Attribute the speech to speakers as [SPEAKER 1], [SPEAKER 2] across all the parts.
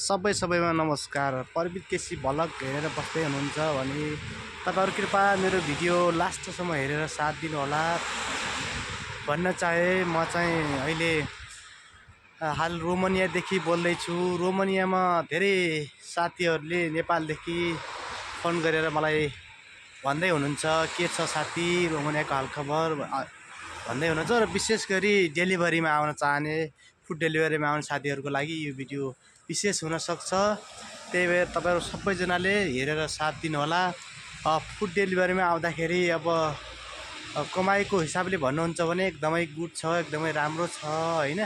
[SPEAKER 1] सबैमा नमस्कार। प्रवित केसी भ्लग हेरेर बस्दै हुनुहुन्छ भने तपाईहरु कृपया मेरो भिडियो लास्टसम्म हेरेर साथ दिनु होला भन्न चाहे। म चाहिँ अहिले हाल रोमानियादेखि बोल्दै छु। रोमानियामा धेरै साथीहरूले नेपालदेखि फोन गरेर मलाई भन्दै हुनुहुन्छ के छ साथी रोमानियाको हालखबर भन्दै हुनुहुन्छ र विशेष गरी डेलिभरीमा आउन चाहने फुड डेलिभरीमा आउने साथीहरूको लागि यो भिडियो विशेष हुन सक्छ। त्यही भएर तपाईहरु सबैजनाले हेरेर साथ दिनु होला। फुड डेलिभरीमा आउँदाखेरि अब कमाईको हिसाबले भन्नुहुन्छ भने एकदमै गुड छ, एकदमै राम्रो छ हैन।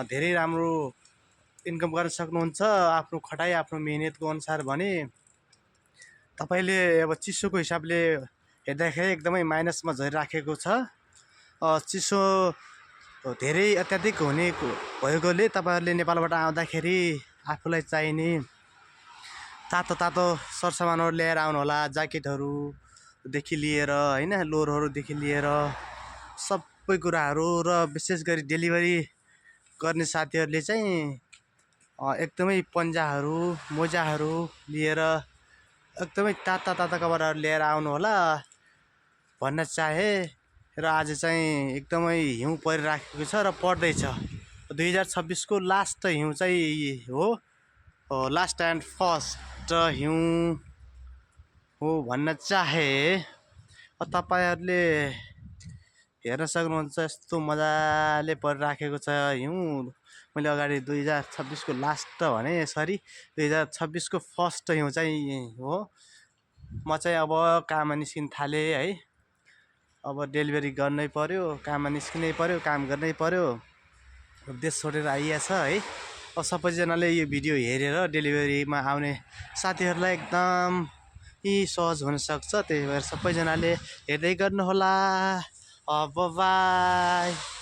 [SPEAKER 1] धेरै राम्रो इन्कम गर्न सक्नुहुन्छ आफ्नो खटाई आफ्नो मेहनतको अनुसार भने। तपाईले अब चिसोको हिसाबले हेर्दाखेरि एकदमै माइनसमा झरिराखेको छ। चिसो धेरै अत्याधिक हुने भएकोले तपाईहरुले नेपालबाट आउँदाखेरि आफूलाई चाहिने तातो तातो सरसामानहरु ल्याएर आउनु होला। ज्याकेटहरु देखि लिएर हैन, लोअरहरु देखि लिएर सबै कुराहरु। र विशेष गरी डेलिभरी गर्ने साथीहरुले चाहिँ एकदमै पन्जाहरु मोजाहरु लिएर एकदमै ताता ताता कपडाहरु लिएर आउनु होला भन्न चाहे। र आज चाहिँ एकदमै हिउँ परिराखेको छ र पर्दैछ। 2026 को लास्ट हिउँ चाहिँ हो, लास्ट एन्ड फर्स्ट हिउँ हो भन्न चाहे। तपाईहरुले हेर्न सक्नुहुन्छ यस्तो मजाले परिराखेको छ हिउँ। मैले अगाडि 2026 को लास्ट भने, सरी 2026 को फर्स्ट हिउँ चाहिँ हो। म चाहिँ अब काममा निस्किन थाले है। अब डेलिभरी गर्नै पर्यो, काममा निस्किनै पर्यो, काम गर्नै पर्यो। देश छोडेर आइएछ है। अब सबैजनाले यो भिडियो हेरेर डेलिभरीमा आउने साथीहरुलाई एकदम सहज हुन सक्छ। त्यही भएर सबैजनाले हेर्दै गर्नु होला। बाइ।